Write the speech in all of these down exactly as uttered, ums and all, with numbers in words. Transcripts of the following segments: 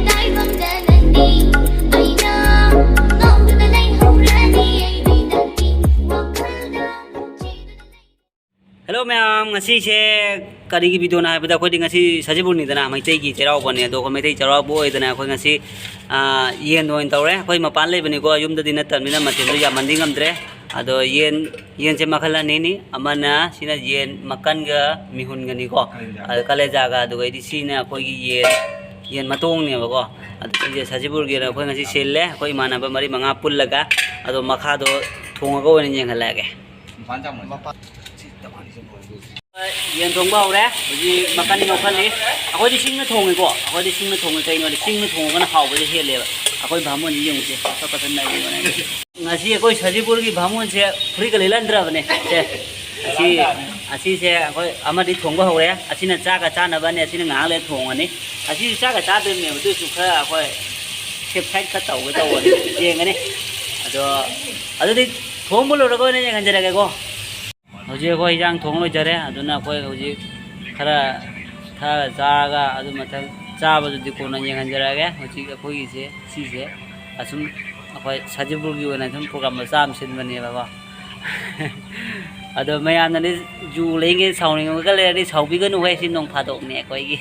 ꯇꯥꯏꯕꯪꯗ ꯅꯪꯗꯤ ꯑꯩꯅ ꯉꯥꯎꯗꯨꯅ ꯂꯩꯍꯧꯔꯅꯤ꯫ ꯑꯩꯗꯤ ꯅꯪꯒꯤ ꯋꯥꯈꯜꯗ ꯅꯨꯡꯁꯤꯗꯨꯅ ꯂꯩ꯫ Hello ꯃꯌꯥꯝ, ꯉꯁꯤꯁꯦ ꯀꯔꯤꯒꯤ ꯚꯤꯗꯤꯑꯣꯅꯣ ꯍꯥꯏꯕꯗ, ꯑꯩꯈꯣꯏꯗꯤ ꯉꯁꯤ ꯁꯖꯤꯕꯨꯅꯤꯗꯅ, ꯃꯩꯇꯩꯒꯤ ꯆꯩꯔꯥꯎꯕꯅꯦ꯫ ꯑꯗꯣ ꯑꯩꯈꯣꯏ ꯃꯩꯇꯩ ꯆꯩꯔꯥꯎꯕ ꯑꯣꯏꯗꯅ ꯑꯩꯈꯣꯏ ꯉꯁꯤ, ꯑꯥ, ꯌꯦꯟ ꯑꯣꯏꯅ ꯇꯧꯔꯦ꯫ ꯑꯩꯈꯣꯏ ꯃꯄꯥꯟ ꯂꯩꯕꯅꯤꯀꯣ, ꯌꯨꯝꯗꯗꯤ ꯅꯠꯇꯕꯅꯤꯅ ꯃꯊꯦꯜꯗꯣ ꯌꯥꯝꯃꯟꯗꯤ ꯉꯝꯗ꯭ꯔꯦ꯫ ꯑꯗꯣ ꯌꯦꯟ, ꯌꯦꯟꯁꯦ ꯃꯈꯜ ꯑꯅꯤꯅꯤ꯫ ꯑꯃꯅ ꯁꯤꯅ ꯌꯦꯟ ꯃꯀꯟꯒ ꯃꯤꯍꯨꯟꯒꯅꯤꯀꯣ, ꯀꯂꯦꯖꯥꯒ꯫ ꯑꯗꯣ ꯀꯂꯦꯖꯥꯒ꯫ ꯑꯗꯨꯒ ꯑꯩꯗꯤ ꯁꯤꯅ ꯑꯩꯈꯣꯏꯒꯤ ꯌꯦꯟ, ꯌꯦꯟ ꯃꯇꯣꯡꯅꯦꯕꯀꯣ꯫ ꯑꯗꯣ ꯁꯤꯁꯦ ꯁꯖꯤꯕꯨꯔꯒꯤꯅ ꯑꯩꯈꯣꯏ ꯉꯁꯤ ꯁꯤꯜꯂꯦ, ꯑꯩꯈꯣꯏ ꯏꯃꯥꯟꯅꯕ ꯃꯔꯤ ꯃꯉꯥ ꯄꯨꯜꯂꯒ꯫ ꯑꯗꯣ ꯃꯈꯥꯗꯣ ꯊꯣꯡꯉꯒ ꯑꯣꯏꯅ ꯌꯦꯡꯍꯜꯂꯛꯑꯒꯦ꯫ ꯃꯄꯥꯟ ꯆꯥꯃ-, ꯃꯄꯥꯟ꯫ ꯌꯦꯟ ꯊꯣꯡꯕ ꯍꯧꯔꯦ꯫ ꯍꯧꯖꯤꯛ ꯃꯀꯟ ꯉꯧꯈꯠꯂꯤ꯫ ꯑꯩꯈꯣꯏꯗꯤ ꯁꯤꯡꯅ ꯊꯣꯡꯉꯤꯀꯣ꯫ ꯑꯩꯈꯣꯏꯗꯤ ꯁꯤꯡꯅ ꯊꯣꯡꯉꯤ꯫ ꯀꯩꯅꯣꯗꯤ ꯁꯤꯡꯅ ꯊꯣꯡꯉꯒꯅ ꯍꯥꯎꯕꯁꯦ ꯍꯦꯜꯂꯦꯕ꯫ ꯑꯩꯈꯣꯏ ꯚꯥꯃꯣꯟꯁꯤ ꯌꯦꯡꯉꯨꯁꯦ꯫ ꯐꯠ ꯐꯠ ꯐꯠ ꯅꯩꯔꯤꯕꯅꯦ꯫ ꯉꯁꯤ ꯑꯩꯈꯣꯏ ꯁꯖꯤꯄꯨꯔꯒꯤ ꯚꯥꯃꯣꯟꯁꯦ ꯐꯨꯔꯤꯠꯀ ꯂꯤꯠꯍꯟꯗ꯭ꯔꯕꯅꯦ꯫ ꯁꯦ, ꯑꯁꯤ, ꯑꯁꯤꯁꯦ ꯑꯩꯈꯣꯏ ꯑꯃꯗꯤ ꯊꯣꯡꯕ ꯍꯧꯔꯦ꯫ ꯑꯁꯤꯅ ꯆꯥꯛꯀ ꯆꯥꯅꯕꯅꯦ꯫ ꯑꯁꯤꯅ ꯉꯥꯏꯍꯥꯛ ꯂꯩꯔ ꯊꯣꯡꯉꯅꯤ꯫ ꯑꯁꯤꯁꯨ ꯆꯥꯛꯀ ꯆꯥꯗꯣꯏꯅꯦꯕ꯫ ꯑꯗꯨꯏꯁꯨ ꯈꯔ ꯑꯩꯈꯣꯏ ꯁꯦꯞ ꯁꯥꯏꯠ ꯈꯔ ꯇꯧꯒꯦ ꯇꯧꯕꯅꯤ꯫ ꯌꯦꯡꯒꯅꯤ꯫ ꯑꯗꯣ, ꯑꯗꯨꯗꯤ ꯊꯣꯡꯕ ꯂꯣꯏꯔꯒ ꯑꯣꯏꯅ ꯌꯦꯡꯍꯟꯖꯔꯒꯦꯀꯣ꯫ ꯍꯧꯖꯤꯛ ꯑꯩꯈꯣꯏ ꯏꯟꯖꯥꯡ ꯊꯣꯡ ꯂꯣꯏꯖꯔꯦ꯫ ꯑꯗꯨꯅ ꯑꯩꯈꯣꯏ ꯍꯧꯖꯤꯛ ꯈꯔ ꯊꯛꯑ ꯆꯥꯔꯒ ꯑꯗꯨ ꯃꯊꯪ ꯆꯥꯕꯗꯨꯗꯤ ꯀꯣꯟꯅ ꯌꯦꯡꯍꯟꯖꯔꯛꯑꯒꯦ꯫ ꯍꯧꯖꯤꯛ ꯑꯩꯈꯣꯏꯒꯤꯁꯦ ꯁꯤꯁꯦ ꯑꯁꯨꯝ ꯑꯩꯈꯣꯏ ꯁꯖꯤꯕꯨꯔꯒꯤ ꯑꯣꯏꯅ ꯁꯨꯝ ꯄ꯭ꯔꯣꯒ꯭ꯔꯥꯝ ꯃꯆꯥ ꯑꯃ ꯁꯤꯟꯕꯅꯦꯕꯀꯣ꯫ ꯑꯗꯣ ꯃꯌꯥꯝꯅꯗꯤ ꯖꯨ ꯂꯩꯉꯩ ꯁꯥꯎꯅꯤꯡꯉꯒ ꯂꯩꯔꯗꯤ ꯁꯥꯎꯕꯤꯒꯅꯨ ꯍꯦ, ꯁꯤ ꯅꯣꯡ ꯐꯥꯗꯣꯛꯅꯦ ꯑꯩꯈꯣꯏꯒꯤ꯫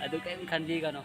ꯑꯗꯨ ꯀꯔꯤꯝ ꯈꯟꯕꯤꯒꯅꯨ꯫